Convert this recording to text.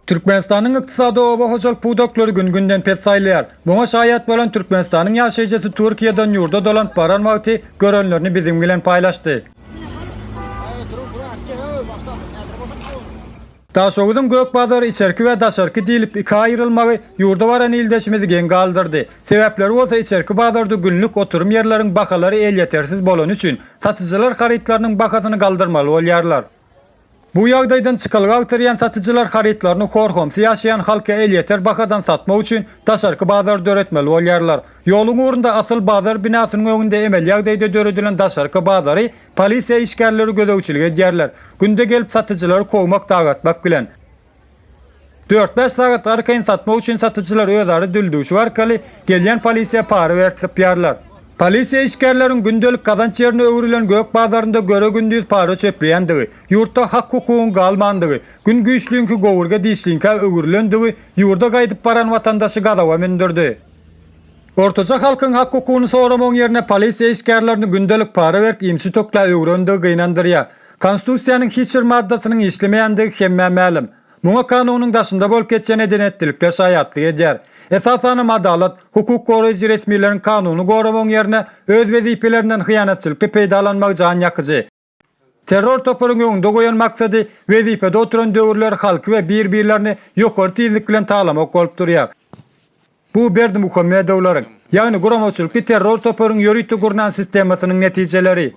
Türkmenistanyň ykdysady oba hojalyk pudaklary gün-günden pessaýlaýar. Muňa şaýat bolan Türkmenistanyň ýaşaýjysy Türkiýeden ýurda dolanyp baran wagty görenlerini biziň bilen paýlaşdy. Daşoguzyň gök bazary içerki we daşarky diýlip ikä aýrylmagy ýurda baran ildeşimizi geň galdyrdy. Sebäpleri bolsa içerki bazarda günlük oturym ýerleriň bahalary elýetersiz bolany üçin satyjylar harytlarynyň bahasyny galdyrmaly bolýarlar. Bu ýagdaýdan çykalga agtarýan satyjylar harytlaryny hor-homsy ýaşaýan halka elýeter bahadan satmak üçin daşarky bazary döretmeli bolýarlar. Ýoluň ugrunda asyl bazar binasynyň öňünde emeli ýagdaýda döredilen daşarky bazary polisiýa işgärleri gözegçilik edýärler. Günde gelip satyjylary kowmak dagatmak bilen. Dört-bäş sagat arkaýyn satmak üçin satyjylar özara dildüwşük arkaly gelýän polisiýa para berip sypýarlar. Polisiýa işgärleriň gündelik gazanç ýerine öwrülen gök bazarynda göre-gündiz para çöpleýändigi, ýurtda hak-hukugyň galmandygy, gün güýçliňki gowurga dişliňkä öwrülendigi ýurda gaýdyp baran watandaşy gazaba mündürdi. Ortaça halkyň hak-hukugyny soramagyň ýerine polisiýa işgärlerini gündelik para berip imçi töklä öwrendigi gynandyrýar. Konstitusiýanyň hiç bir maddasynyň işlemeýändigi hemmä mälim. Muňa kanunyň daşynda bolup geçýän eden-etdilikler şaýatlyk edýär. Esasanam adalat, hukuk goraýjy resmileriň kanuny goramagyň ýerine öz wezipelerinden hyýanatçylykly peýdalanmagy jan ýakyjy. Terror toparyň öňünde goýan maksady wezipede oturan döwürleri halky we bir-birlerini ýokary tizlik bilen talamak bolup durýar. Bu Berdimuhamedowlaryň, ýagny guramaçylykly terror toparyň ýörite gurnan sistemasynyň netijeleri.